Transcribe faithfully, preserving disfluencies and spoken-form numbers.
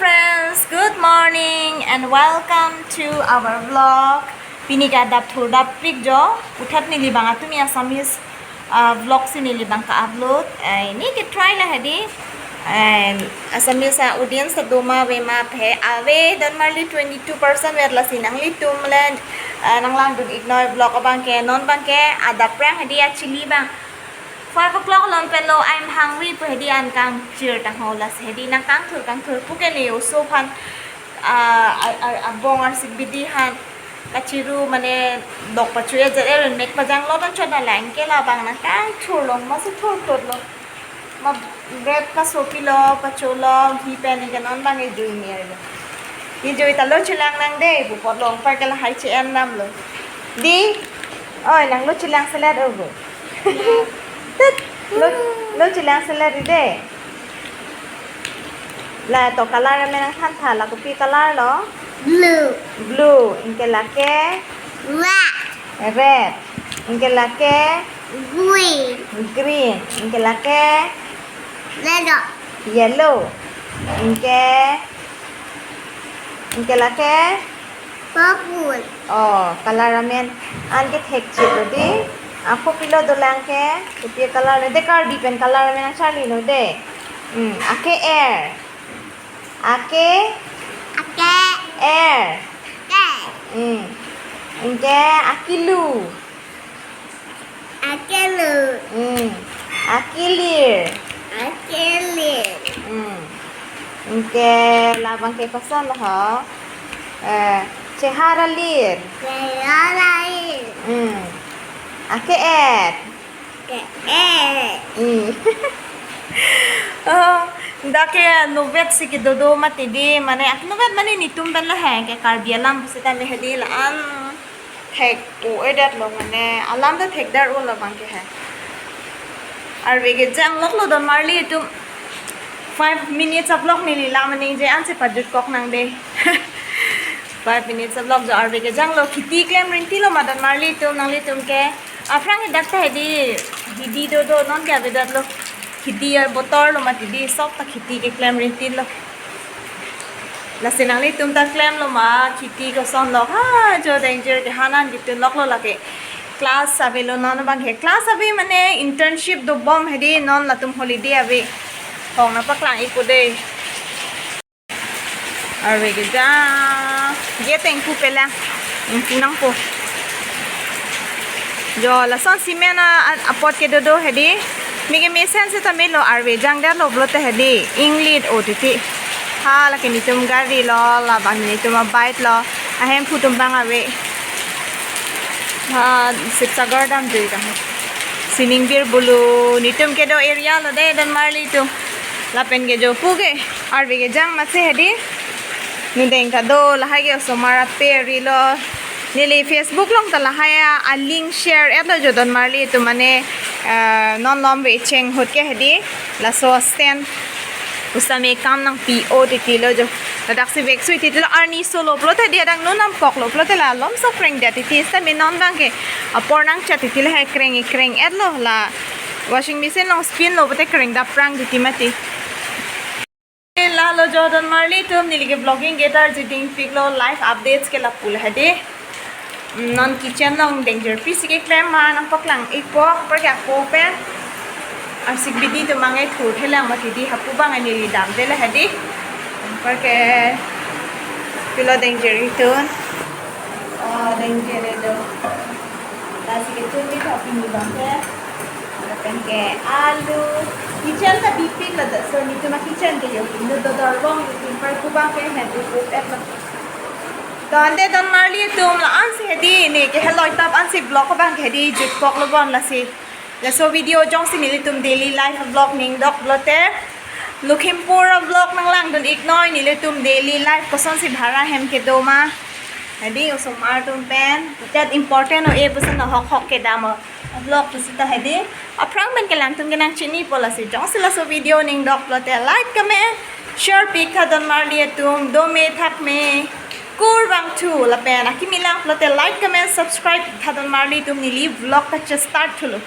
Friends, good morning and welcome to our vlog. Pini ke adap thur dap pik jo, puthot neli bang atumi Assamese, ah, vlog si neli bang ka-upload. Eh, neli ke try lo hedi. And Assamese audience ta doma ave ma phe ave, don marli twenty-two percent vet lasi nanglitum le, ah, nanglangdun iknoi vlog abang ke, non bang ke adap prang hedi achili bang. Five o'clock along pen lo, "I'm hungry," pu hedi an kangchir tangho lasi hedi nang kangthur kangthur pu ke ne oso aphan, ah, ah, ah, abong arsik bidi aphan kachiru mane dok pachu-et-et mek pajanglo tangchot alang ke labang nang kangthur long masi thur thur lo. Ma bread kaso pilo, pacholo, hi pen ke non bang ejui mir lo. Ejui ta lo chelang nang de, pu apot long par ke lahai che-en damlo. Di, oi, nang lo chelang selet ogo. Tet, lo, lo chelang selet de. La to color amen nang thantha, la kopi color lo? Blue. Blue, anke lake? Red. Red. Anke lake? Green. Green. Anke lake? Yellow. Yellow. Anke, anke lake? Purple. Oh, color amen an ke thekchit lo di. Ako pilo dolang ke, kopi color lo de, Karbi pen color amen nang charli lo de. Hmm, ake er. Ake? Ake. Er. Ke. Hmm. Anke akilu. Akilu. Hmm. Akilir. Akilir. Hmm. Anke labang ke koson lo ho? Eh, chehara lir. Chehara lir. Hmm. Ake et. Ke et. Hmm. Oh, dak ke novet si kedodo mati di, mane ak novet mane netum pen lahai ke Karbi alam pusita me hedi la-an thek-o-edet lo, mane alam ta thekdar-o labang ke hai. Arve kejang lok lo don marli atum. Five minutes a-vlog neli la maning je ansi pajut kok nang de. Five minutes a-vlog jo, arve kejang lo, kheti klem rinti lo ma don marli atum, nanglitum ke. Aphrang ke dak ta hedi, hidi dodo non ke avedet lo. Kheti abotor lo mati di, sok ta kheti keklem rinti lo. Lasi nanglitum ta klem lo ma, kheti koson lo, ha, jo danger ke hanan ketun lok lo lake. Class ave lo non bang ke. Class ave mane internship dobom hedi, non latum holiday ave. Hong nangpaklang ikpo de. Arve kejang. Ye tengku pelang. Ingku nangpo. Jo, lason cement a, a, apot kedodo hedi. Mike mesen seta melo, arve jangdet lo pulote hedi. Inglit o titi. Ha, lake netum gari lo, labang netum a-bike lo. Ahemphu atum bang ave. Ha, Sibsagar damjui ta. Sining bir bulu, netum kedo area lo de don marli atum. Lapen ke jo pu ke, arve kejang masi hedi. Nudeng ta do, lahai ke osomar ape ri lo. Neli Facebook along ta lahai a, a-link share et lo jo don marli atum mane, eh, non lom ve cheng ahut ke hedi. Laso stand. Pusitame kam nangpi-o titi lo jo. Ladak si veksui titi lo, arni solo pulote dia dang nunam kok lo pulote la lom so kreng dia titi, sitame non bang ke apor nangchat titi lahai kreng kreng et lo la washing machine along spin lo pulote kreng dap prang titi mati. La lo jo don marli atum, neli ke vlogging ke tarji dingpik lo, live updates ke lapu lo hedi. Non kitchen along danger pisi keklem ma nangpaklang ikpo, apar ke ako pen arsik bidi atum bang ethur thelang mati di, hapu bang neli damde lo hedi. Apar ke pilo danger atum. Oh, danger do. Lasi ketun di tapi ni bang ke. Lapen ke alu. Kitchen ta bipik ladak, so netum a-kitchen ke yo. Indo dodor bong yo, apar ku bang ke hedu up et lo. To ante don marli atum la-an si hedi, ne ke heloi tap ansi vlog bang ke hedi jut kok lo bon lasi. Laso video jongsi nelitum daily life vlog ning dok pulote, Lakhimpur vlog nanglangdun iknoi, nelitum daily life kosonsi bhara hem kedo ma. Hedi osomar atum pen, tet important o e puson hok hok kedam o. Vlog pusita hedi. Aphrang pen kelangtum kenang chinipo lasi. Jongsi laso video ning dok pulote like, comment, share pik tha don marli atum, dome thakme. Kurvangthu lapen akimi lang pulote like, comment, subscribe tha don marli atum, neli vlog ta che-start thulo.